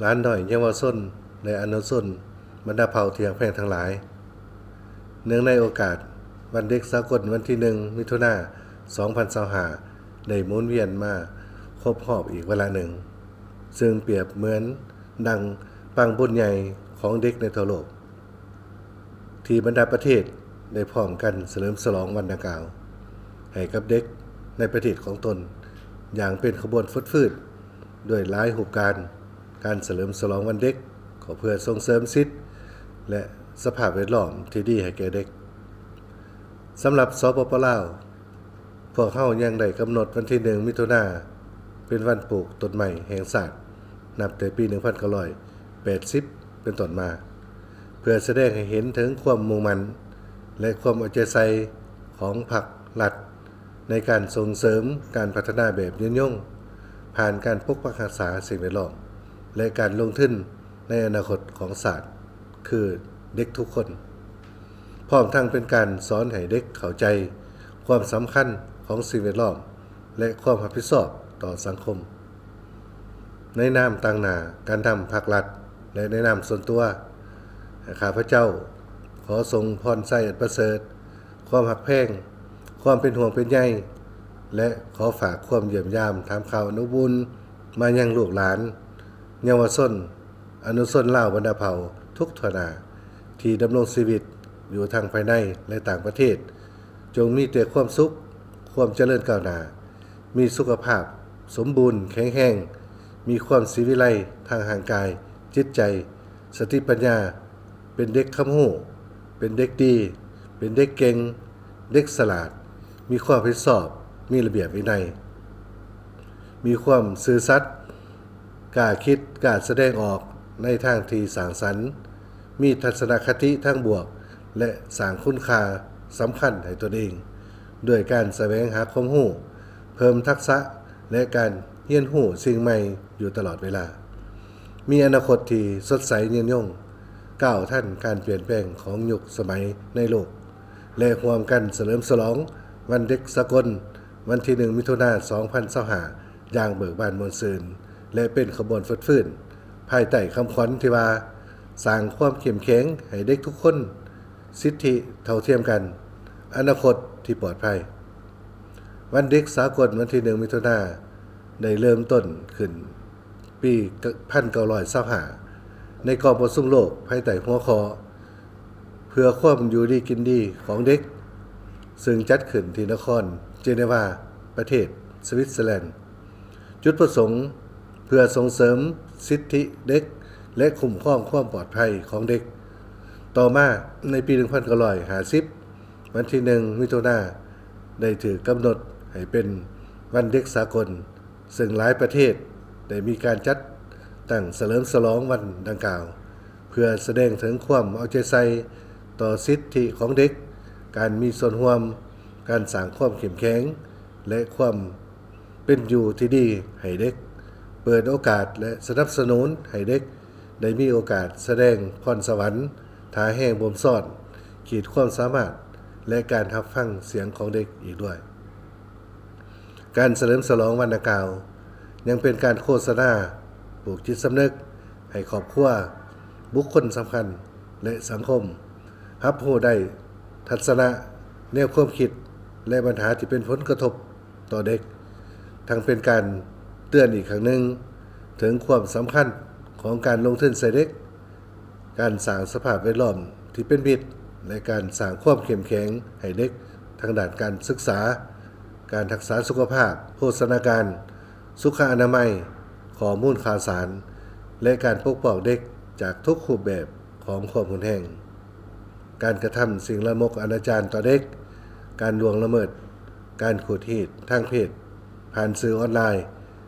ຫຼານນ້ອຍເຍົາວະຊົນ ແລະ ອະນຸຊົນ ບັນດາເຜົ່າທີ່ຮັກແພງທັງຫຼາຍ, ເນື່ອງໃນໂອກາດວັນເດັກສາກົນ ວັນທີໜຶ່ງ ມິຖຸນາ ສອງພັນຊາວຫ້າ ໄດ້ໝູນວຽນມາຄົບຮອບອີກວາລະໜຶ່ງ, ເຊິ່ງປຽບເໝືອນດັ່ງປາງບຸນໃຫຍ່ຂອງເດັກໃນທົ່ວໂລກ ທີ່ບັນດາປະເທດໄດ້ພ້ອມກັນສະເຫຼີມສະຫຼອງວັນດັ່ງກ່າວໃຫ້ກັບເດັກໃນປະເທດຂອງຕົນ ຢ່າງເປັນຂະບວນຟົດຟື້ນດ້ວຍຫຼາຍຮູບການ. ການສະເຫຼີມສະຫຼອງວັນເດັກກໍເພື່ອສົ່ງເສີມສິດ ແລະ ສະພາບແວດລ້ອມທີ່ດີໃຫ້ແກ່ເດັກ. ສຳລັບ ສປປ ລາວ, ພວກເຮົາຍັງໄດ້ກຳນົດວັນທີໜຶ່ງ ມິຖຸນາ ເປັນວັນປູກຕົ້ນໄມ້ແຫ່ງຊາດ ນັບແຕ່ປີໜຶ່ງພັນເກົ້າຮ້ອຍແປດສິບເປັນຕົ້ນມາ, ເພື່ອສະແດງໃຫ້ເຫັນເຖິງຄວາມມຸ່ງໝັ້ນ ແລະ ຄວາມເອົາໃຈໃສ່ຂອງພັກລັດ ໃນການສົ່ງເສີມການພັດທະນາແບບຍືນຍົງ ຜ່ານການປົກປັກຮັກສາສິ່ງແວດລ້ອມ ແລະ ການລົງທຶນໃນອະນາຄົດຂອງຊາດ ຄືເດັກທຸກຄົນ, ພ້ອມທັງເປັນການສອນໃຫ້ເດັກເຂົ້າໃຈຄວາມສຳຄັນຂອງສິ່ງແວດລ້ອມ ແລະ ຄວາມຮັບຜິດຊອບຕໍ່ສັງຄົມ. ໃນນາມຕາງໜ້າການນຳພັກລັດ ແລະ ໃນນາມສ່ວນຕົວ, ຂ້າພະເຈົ້າຂໍສົ່ງພອນໄຊອັນປະເສີດ, ຄວາມຮັກແພງ, ຄວາມເປັນຫ່ວງເປັນໃຍ ແລະ ຂໍຝາກຄວາມຢ້ຽມຢາມຖາມຂ່າວອັນອົບອຸ່ນມາຍັງລູກຫຼານ, ເຍົາວະຊົນ, ອະນຸຊົນລາວບັນດາເຜົ່າທຸກທົ່ວໜ້າ ທີ່ດຳລົງຊີວິດຢູ່ທັງພາຍໃນ ແລະ ຕ່າງປະເທດ, ຈົ່ງມີແຕ່ຄວາມສຸກ, ຄວາມຈະເລີນກ້າວໜ້າ, ມີສຸຂະພາບສົມບູນແຂງແຮງ, ມີຄວາມສີວິໄລທາງຮ່າງກາຍ, ຈິດໃຈ, ສະຕິປັນຍາ, ເປັນເດັກຄຳຮູ້, ເປັນເດັກດີ, ເປັນເດັກເກັ່ງ, ເດັກສະຫຼາດ, ມີຄວາມຮັບຜິດຊອບ, ມີລະບຽບວິໄນ, ມີຄວາມຊື່ສັດ, ກ້າຄິດ, ກ້າສະແດງອອກໃນທາງທີ່ສ້າງສັນ, ມີທັດສະນະຄະຕິທາງບວກ ແລະ ສ້າງຄຸນຄ່າສຳຄັນໃຫ້ຕົນເອງ ດ້ວຍການສະແຫວງຫາຄວາມຮູ້, ເພີ່ມທັກສະ ແລະ ການຮຽນຮູ້ສິ່ງໃໝ່ຢູ່ຕະຫຼອດເວລາ, ມີອະນາຄົດທີ່ສົດໃສຍືນຍົງ, ກ້າວທັນການປ່ຽນແປງຂອງຍຸກສະໄໝໃນໂລກ ແລະ ຮ່ວມກັນສະເຫຼີມສະຫຼອງວັນເດັກສາກົນ ວັນທີໜຶ່ງ ມິຖຸນາ ສອງພັນຊາວຫ້າ ຢ່າງເບີກບານມ່ວນຊື່ນ ແລະ ເປັນຂະບວນຟົດຟື້ນ ພາຍໃຕ້ຄຳຂວັນທີ່ວ່າ ສ້າງຄວາມເຂັ້ມແຂງໃຫ້ເດັກທຸກຄົນ, ສິດທິເທົ່າທຽມກັນ, ອະນາຄົດທີ່ປອດໄພ. ວັນເດັກສາກົນວັນທີໜຶ່ງ ມິຖຸນາ ໄດ້ເລີ່ມຕົ້ນຂຶ້ນປີ ພັນເກົ້າຮ້ອຍຊາວຫ້າ ໃນກອງປະຊຸມໂລກພາຍໃຕ້ຫົວຂໍ້ ເພື່ອຄວາມຢູ່ດີກິນດີຂອງເດັກ, ເຊິ່ງຈັດຂຶ້ນທີ່ນະຄອນເຈເນວາ, ປະເທດສະວິດເຊີແລນ. ຈຸດປະສົງເພື່ອສົ່ງເສີມສິດທິເດັກ ແລະ ຄຸ້ມຄອງຄວາມປອດໄພຂອງເດັກ. ຕໍ່ມາໃນປີໜຶ່ງພັນເກົ້າຮ້ອຍຫ້າສິບ, ວັນທີໜຶ່ງ ມິຖຸນາ ໄດ້ຖືກກຳນົດໃຫ້ເປັນວັນເດັກສາກົນ, ເຊິ່ງຫຼາຍປະເທດໄດ້ມີການຈັດຕັ້ງສະເຫຼີມສະຫຼອງວັນດັ່ງກ່າວ ເພື່ອສະແດງເຖິງຄວາມເອົາໃຈໃສ່ຕໍ່ສິດທິຂອງເດັກ, ການມີສ່ວນຮ່ວມ, ການສ້າງຄວາມເຂັ້ມແຂງ ແລະ ຄວາມເປັນຢູ່ທີ່ດີໃຫ້ເດັກ, ເປີດໂອກາດ ແລະ ສະໜັບສະໜູນໃຫ້ເດັກໄດ້ມີໂອກາດສະແດງພອນສະຫວັນ, ທ່າແຮງບົ່ມຊ້ອນ, ຂີດຄວາມສາມາດ ແລະ ການຮັບຟັງສຽງຂອງເດັກອີກດ້ວຍ. ການສະເຫຼີມສະຫຼອງວັນດັ່ງກ່າວ ຍັງເປັນການໂຄສະນາປູກຈິດສຳນຶກໃຫ້ຄອບຄົວ, ບຸກຄົນສຳຄັນ ແລະ ສັງຄົມ ຮັບຮູ້ໄດ້ທັດສະນະ, ແນວຄວາມຄິດ ແລະ ບັນຫາທີ່ເປັນຜົນກະທົບຕໍ່ເດັກ, ທັງເປັນການເຕືອນອີກຄັ້ງໜຶ່ງເຖິງຄວາມສຳຄັນຂອງການລົງທຶນໃສ່ເດັກ, ການສ້າງສະພາບແວດລ້ອມທີ່ເປັນມິດ ແລະ ການສ້າງຄວາມເຂັ້ມແຂງໃຫ້ເດັກທາງດ້ານການສຶກສາ, ການຮັກສາສຸຂະພາບ, ໂພຊະນາການ, ສຸຂະອະນາໄມ, ຂໍ້ມູນຂ່າວສານ ແລະ ການປົກປ້ອງເດັກຈາກທຸກຮູບແບບຂອງຄວາມຮຸນແຮງ, ການກະທຳສິ່ງລາມົກອະນາຈານຕໍ່ເດັກ, ການລ່ວງລະເມີດ, ການຂູດຮີດທາງເພດ ຜ່ານສື່ອອນລາຍ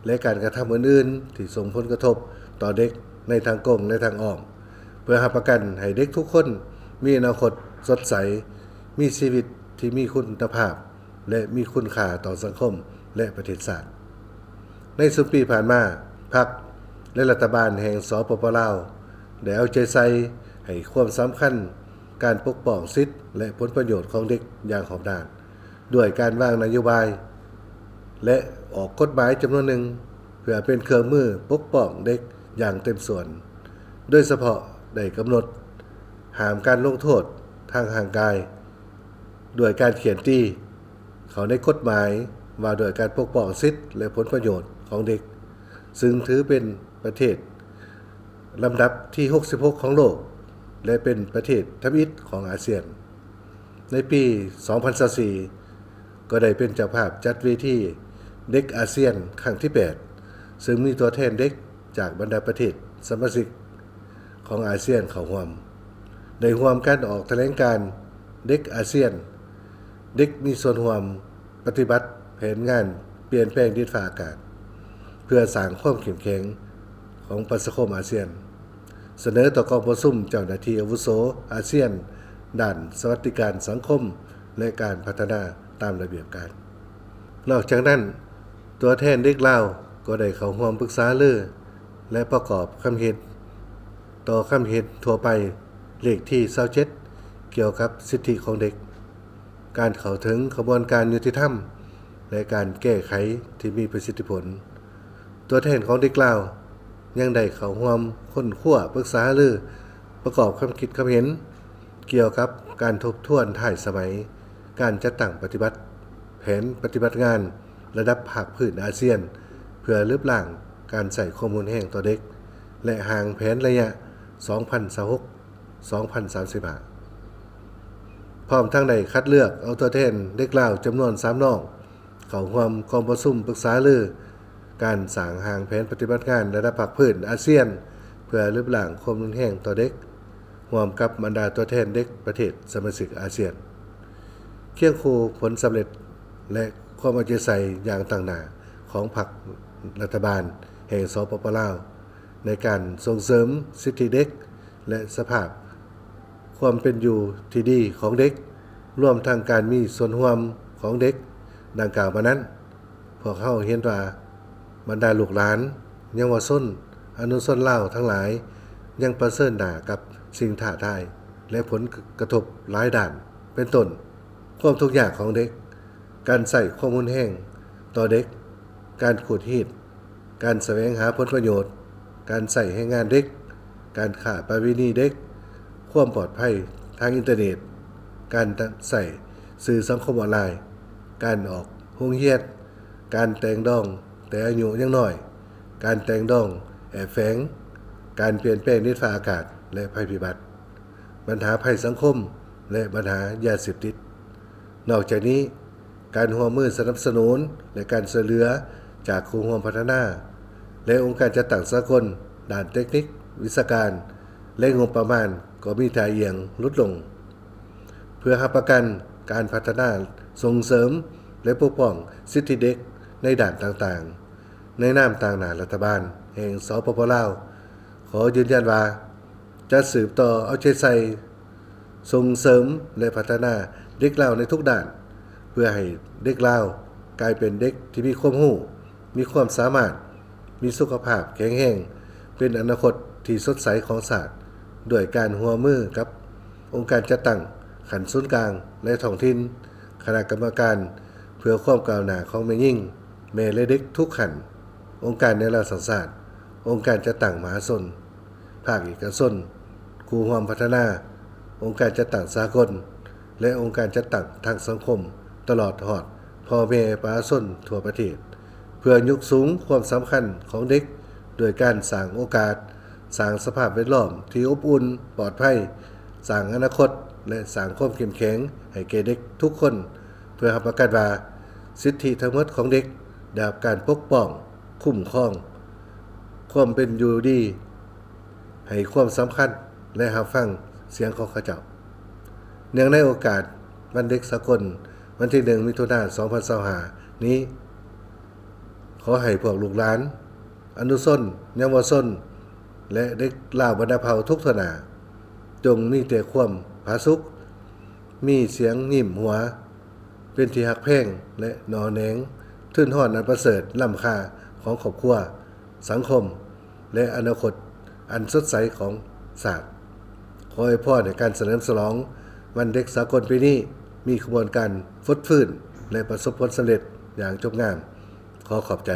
ແລະ ການກະທຳອື່ນໆທີ່ສົ່ງຜົນກະທົບຕໍ່ເດັກໃນທາງກົງ ແລະ ທາງອ້ອມ, ເພື່ອຮັບປະກັນໃຫ້ເດັກທຸກຄົນມີອະນາຄົດສົດໃສ, ມີຊີວິດທີ່ມີຄຸນນະພາບ ແລະ ມີຄຸນຄ່າຕໍ່ສັງຄົມ ແລະ ປະເທດຊາດ. ໃນຊຸມປີຜ່ານມາ, ພັກ ແລະ ລັດຖະບານແຫ່ງ ສປປ ລາວ ໄດ້ເອົາໃຈໃສ່ໃຫ້ຄວາມສຳຄັນການປົກປ້ອງສິດ ແລະ ຜົນປະໂຫຍດຂອງເດັກຢ່າງຮອບດ້ານ, ດ້ວຍການວາງນະໂຍບາຍ ແລະ ອອກກົດໝາຍຈຳນວນໜຶ່ງ ເພື່ອເປັນເຄື່ອງມືປົກປ້ອງເດັກ ຢ່າງເຕັມສ່ວນ, ໂດຍສະເພາະໄດ້ກຳນົດຫ້າມການລົງໂທດທາງຮ່າງກາຍດ້ວຍການຂຽນຕີເຂົ້າໃນກົດໝາຍວ່າດ້ວຍການປົກປ້ອງສິດ ແລະ ຜົນປະໂຫຍດຂອງເດັກ, ຊຶ່ງຖືເປັນປະເທດລຳດັບທີຫົກສິບຫົກຂອງໂລກ ແລະ ເປັນປະເທດທຳອິດຂອງອາຊຽນ. ໃນປີສອງພັນຊາວສີ່ ກໍໄດ້ເປັນເຈົ້າພາບຈັດເວທີເດັກອາຊຽນຄັ້ງທີແປດ ຊຶ່ງມີຕົວແທນເດັກຈາກບັນດາປະເທດສະມາຊິກຂອງອາຊຽນເຂົ້າຮ່ວມ, ໄດ້ຮ່ວມກັນອອກຖະແຫຼງການເດັກອາຊຽນ, ເດັກມີສ່ວນຮ່ວມ ປະຕິບັດແຜນງານປ່ຽນແປງດິນຟ້າອາກາດ ເພື່ອສ້າງຄວາມເຂັ້ມແຂງຂອງປະຊາຄົມອາຊຽນ, ສະເໜີຕໍ່ກອງປະຊຸມເຈົ້າໜ້າທີ່ອາວຸໂສອາຊຽນດ້ານສະຫວັດດີການສັງຄົມ ແລະ ການພັດທະນາຕາມລະບຽບການ. ນອກຈາກນັ້ນ, ຕົວແທນເດັກລາວກໍໄດ້ເຂົ້າຮ່ວມປຶກສາຫາລື ແລະ ປະກອບຄຳເຫັນຕໍ່ຄຳເຫັນທົ່ວໄປເລກທີຊາວເຈັດ ກ່ຽວກັບສິດທິຂອງເດັກ, ການເຂົ້າເຖິງຂະບວນການຍຸຕິທຳ ແລະ ການແກ້ໄຂທີ່ມີປະສິດທິຜົນ. ຕົວແທນຂອງເດັກລາວຍັງໄດ້ເຂົ້າຮ່ວມຄົ້ນຄວ້າປຶກສາຫາລື ປະກອບຄຳຄິດຄຳເຫັນກ່ຽວກັບການທົບທວນທ້າຍສະໄໝ ການຈັດຕັ້ງປະຕິບັດແຜນປະຕິບັດງານລະດັບພາກພື້ນອາຊຽນ ເພື່ອລຶບລ້າງການໃຊ້ຄວາມຮຸນແຮງຕໍ່ເດັກ ແລະ ຮ່າງແຜນໄລຍະສອງພັນຊາວຫົກ ສອງພັນສາມສິບຫ້າ ພ້ອມທັງໄດ້ຄັດເລືອກເອົາຕົວແທນເດັກລາວຈຳນວນສາມນ້ອງ ເຂົ້າຮ່ວມກອງປະຊຸມປຶກສາຫາລືການສ້າງຮ່າງແຜນປະຕິບັດງານລະດັບພາກພື້ນອາຊຽນ ເພື່ອລຶບລ້າງຄວາມຮຸນແຮງຕໍ່ເດັກ ຮ່ວມກັບບັນດາຕົວແທນເດັກປະເທດສະມາຊິກອາຊຽນ. ຄຽງຄູ່ຜົນສຳເລັດ ແລະ ຄວາມເອົາໃຈໃສ່ຢ່າງຕັ້ງໜ້າຂອງພັກລັດຖະບານແຫ່ງ ສປປ ລາວ ໃນການສົ່ງເສີມສິດທິເດັກ ແລະ ສະພາບຄວາມເປັນຢູ່ທີ່ດີຂອງເດັກ, ລວມທັງການມີສ່ວນຮ່ວມຂອງເດັກດັ່ງກ່າວມານັ້ນ, ພວກເຮົາເຫັນວ່າບັນດາລູກຫຼານເຍົາວະຊົນອະນຸຊົນລາວທັງຫຼາຍຍັງປະເຊີນໜ້າກັບສິ່ງທ້າທາຍ ແລະ ຜົນກະທົບຫຼາຍດ້ານ, ເປັນຕົ້ນ ຄວາມທຸກຍາກຂອງເດັກ, ການໃຊ້ຄວາມຮຸນແຮງຕໍ່ເດັກ, ການຂູດຮີດ, ການສະແຫວງຫາຜົນປະໂຫຍດ, ການໃຊ້ແຮງງານເດັກ, ການຄ້າປະເວນີເດັກ, ຄວາມປອດໄພທາງອິນເຕີເນັດ, ການໃຊ້ສື່ສັງຄົມອອນລາຍ, ການອອກໂຮງຮຽນ, ການແຕ່ງດອງແຕ່ອາຍຸຍັງນ້ອຍ, ການແຕ່ງດອງແອບແຝງ, ການປ່ຽນແປງດິນຟ້າອາກາດ ແລະ ໄພພິບັດ, ບັນຫາໄພສັງຄົມ ແລະ ບັນຫາຢາເສບຕິດ. ນອກຈາກນີ້, ການຮ່ວມມືສະໜັບສະໜູນ ແລະ ການຊ່ວຍເຫຼືອຈາກຄູ່ຮ່ວມພັດທະນາ ແລະ ອົງການຈັດຕັ້ງສາກົນດ້ານເຕັກນິກ, ວິຊາການ ແລະ ງົບປະມານກໍມີທ່າອ່ຽງຫຼຸດລົງ. ເພື່ອຮັບປະກັນການພັດທະນາ, ສົ່ງເສີມ ແລະ ປົກປ້ອງສິດທິເດັກໃນດ້ານຕ່າງໆ, ໃນນາມຕາງໜ້າລັດຖະບານແຫ່ງ ສປປ ລາວ ຂໍຢືນຢັນວ່າ ຈະສືບຕໍ່ເອົາໃຈໃສ່ ສົ່ງເສີມ ແລະ ພັດທະນາເດັກລາວໃນທຸກດ້ານ, ເພື່ອໃຫ້ເດັກລາວກາຍເປັນເດັກທີ່ມີຄວາມຮູ້, ມີຄວາມສາມາດ, ມີສຸຂະພາບແຂງແຮງ, ເປັນອະນາຄົດທີ່ສົດໃສຂອງຊາດ, ດ້ວຍການຮ່ວມມືກັບອົງການຈັດຕັ້ງຂັ້ນສູນກາງ ແລະ ທ້ອງຖິ່ນ, ຄະນະກຳມະການເພື່ອຄວາມກ້າວໜ້າຂອງແມ່ຍິງ, ແມ່ ແລະ ເດັກທຸກຂັ້ນ, ອົງການແນວລາວສ້າງຊາດ, ອົງການຈັດຕັ້ງມະຫາຊົນ, ພາກເອກະຊົນ, ຄູ່ຮ່ວມພັດທະນາ, ອົງການຈັດຕັ້ງສາກົນ ແລະ ອົງການຈັດຕັ້ງທາງສັງຄົມ, ຕະຫຼອດຮອດພໍ່ແມ່ປະຊາຊົນທົ່ວປະເທດ, ເພື່ອຍົກສູງຄວາມສຳຄັນຂອງເດັກ ດ້ວຍການສ້າງໂອກາດ, ສ້າງສະພາບແວດລ້ອມທີ່ອົບອຸ່ນ, ປອດໄພ, ສ້າງອະນາຄົດ ແລະ ສ້າງຄວາມເຂັ້ມແຂງໃຫ້ແກ່ເດັກທຸກຄົນ, ເພື່ອຮັບປະກັນວ່າ ສິດທິທັງໝົດຂອງເດັກໄດ້ຮັບການປົກປ້ອງ, ຄຸ້ມຄອງ, ຄວາມເປັນຢູ່ດີ, ໃຫ້ຄວາມສຳຄັນ ແລະ ຮັບຟັງສຽງຂອງເຂົາເຈົ້າ. ເນື່ອງໃນໂອກາດວັນເດັກສາກົນ ວັນທີໜຶ່ງ ມິຖຸນາ ສອງພັນຊາວຫ້າ ນີ້, ຂໍໃຫ້ພວກລູກຫຼານ, ອະນຸຊົນ, ເຍົາວະຊົນ ແລະ ເດັກລາວບັນດາເຜົ່າທຸກທົ່ວໜ້າ, ຈົ່ງມີແຕ່ຄວາມຜາສຸກ, ມີສຽງຍິ້ມຫົວ, ເປັນທີ່ຮັກແພງ ແລະ ໜໍ່ແໜງທຶນຮອນອັນປະເສີດລ້ຳຄ່າຂອງຄອບຄົວ, ສັງຄົມ ແລະ ອະນາຄົດອັນສົດໃສຂອງຊາດ. ຂໍອວຍພອນໃຫ້ການສະເຫຼີມສະຫຼອງວັນເດັກສາກົນປີນີ້ ມີຂະບວນການຟົດຟື້ນ ແລະ ປະສົບຜົນສຳເລັດຢ່າງຈົບງາມ. ຂໍຂອບໃຈ.